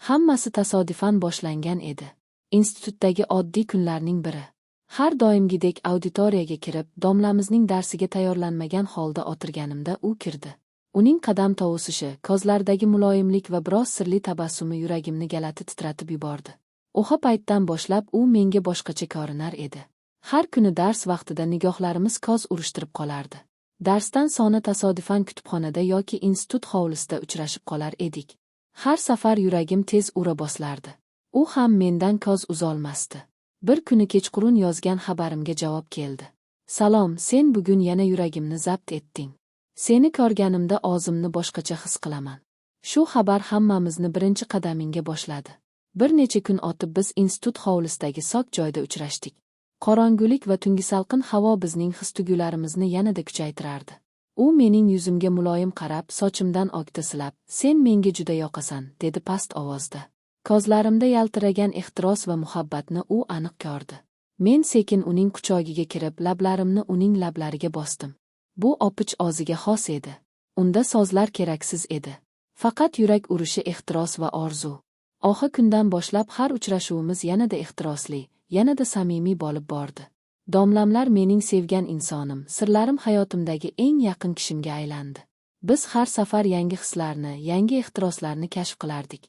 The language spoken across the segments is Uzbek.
Hammasi tasodifan boshlangan edi. Institutdagi oddiy kunlarning biri. Har doimgidek auditoriyaga kirib, domlamizning darsiga tayyorlanmagan holda o'tirganimda u kirdi. Uning qadam tovushi, ko'zlaridagi muloyimlik va biroz sirli tabassumi yuragimni g'alati titratib yubordi. O'sha paytdan boshlab u menga boshqacha ko'rinar edi. Har kuni dars vaqtida nigohlarimiz ko'z urishtirib qolardi. Darsdan so'ng tasodifan kutubxonada yoki institut hovlisida uchrashib qolar edik. Har safar yuragim tez ura boslardi. U ham mendan ko'z uzolmasdi. Bir kuni kechqurun yozgan xabarimga javob keldi. "Salom, sen bugun yana yuragimni zabt etding. Seni ko'rganimda o'zimni boshqacha his qilaman." Shu xabar hammamizni birinchi qadamingga boshladi. Bir necha kun o'tib, biz institut hovlisidagi soz joyda uchrashdik. Qorong'ulik va tungi salqin havo bizning his-tuyg'ularimizni yanada kuchaytirardi. U mening yuzimga muloyim qarab, sochimdan ohista silab, "Sen menga juda yoqasan", dedi past ovozda. Ko'zlarimda yaltiragan ehtiros va muhabbatni u aniq ko'rdi. Men sekin uning quchog'iga kirib, lablarimni uning lablariga bosdim. Bu o'pich o'ziga xos edi. Unda so'zlar keraksiz edi. Faqat yurak urishi, ehtiros va orzu. O'sha kundan boshlab har uchrashuvimiz yanada ehtirosli, yanada samimiy bo'lib bordi. Domlamlar mening sevgan insonim, sirlarim, hayotimdagi eng yaqin kishimga aylandi. Biz har safar yangi hislarni, yangi ehtiroslarni kashf qilardik.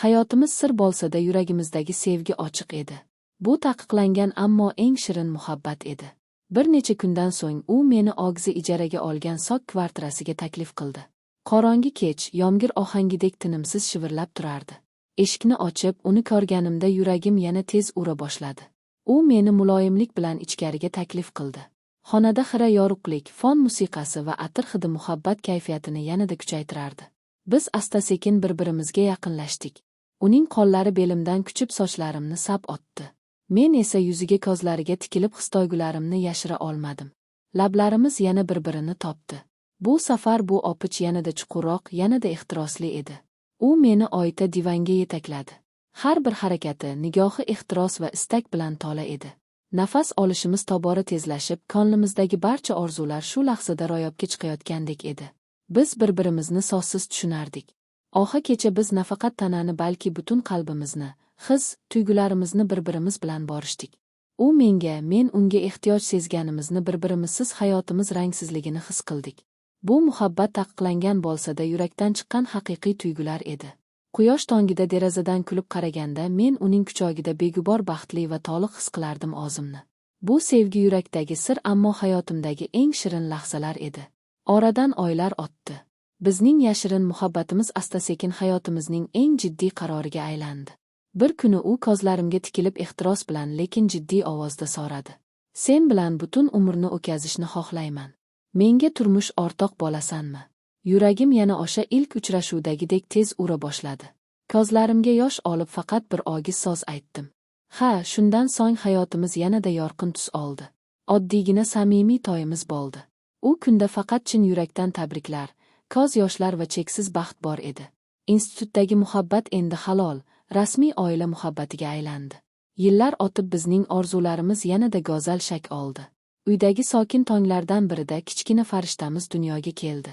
Hayotimiz sir bo'lsa-da, yuragimizdagi sevgi ochiq edi. Bu taqiqlangan, ammo eng shirin muhabbat edi. Bir necha kundan so'ng u meni o'zi ijaraga olgan soz kvartirasiga taklif qildi. Qorong'i kech, yomg'ir ohangidek tinimsiz shivirlab turardi. Eshikni ochib, uni ko'rganimda yuragim yana tez ura boshladi. U meni muloyimlik bilan ichkariga taklif qildi. Xonada xira yorug'lik, fon musiqasi va atir hidi muhabbat kayfiyatini yanada kuchaytirardi. Biz asta-sekin bir-birimizga yaqinlashdik. Uning qo'llari belimdan quchib, sochlarimni sap otdi. Men esa yuziga, ko'zlariga tikilib, his-tuyg'ularimni yashira olmadim. Lablarimiz yana bir-birini topdi. Bu safar bu o'pich yanada chuqurroq, yanada ehtirosli edi. U meni ohista divanga yetakladi. Har bir harakati, nigohi ehtiros va istak bilan to'la edi. Nafas olishimiz tobora tezlashib, ko'nglimizdagi barcha orzular shu lahzada ro'yobga chiqayotgandek edi. Biz bir-birimizni so'zsiz tushunardik. O'sha kecha biz nafaqat tanani, balki butun qalbimizni, his, tuyg'ularimizni bir-birimiz bilan bo'lishdik. U menga, men unga ehtiyoj sezganimizni, bir-birimizsiz hayotimiz rangsizligini his qildik. Bu muhabbat taqiqlangan bo'lsa-da, yurakdan chiqqan haqiqiy tuyg'ular edi. Quyosh tongida derazadan kulib qaraganda, men uning quchog'ida beg'ubor baxtli va to'liq his qilardim o'zimni. Bu sevgi yurakdagi sir, ammo hayotimdagi eng shirin lahzalar edi. Oradan oylar o'tdi. Bizning yashirin muhabbatimiz asta-sekin hayotimizning eng jiddiy qaroriga aylandi. Bir kuni u ko'zlarimga tikilib, ehtiros bilan, lekin jiddiy ovozda so'radi: "Sen bilan butun umrni o'tkazishni xohlayman. Menga turmush o'rtoq bo'lasanmi?" Yuragim yana o'sha ilk uchrashuvdagidek tez ura boshladi. Ko'zlarimga yosh olib, faqat bir og'iz so'z aytdim: "Ha." Shundan so'ng hayotimiz yanada yorqin tus oldi. Oddiygina samimiy to'yimiz bo'ldi. U kunda faqat chin yurakdan tabriklar, ko'z yoshlar va cheksiz baxt bor edi. Institutdagi muhabbat endi halol, rasmiy oila muhabbatiga aylandi. Yillar o'tib, bizning orzularimiz yanada go'zal shakl oldi. Uydagi sokin tonglardan birida kichkina farishtamiz dunyoga keldi.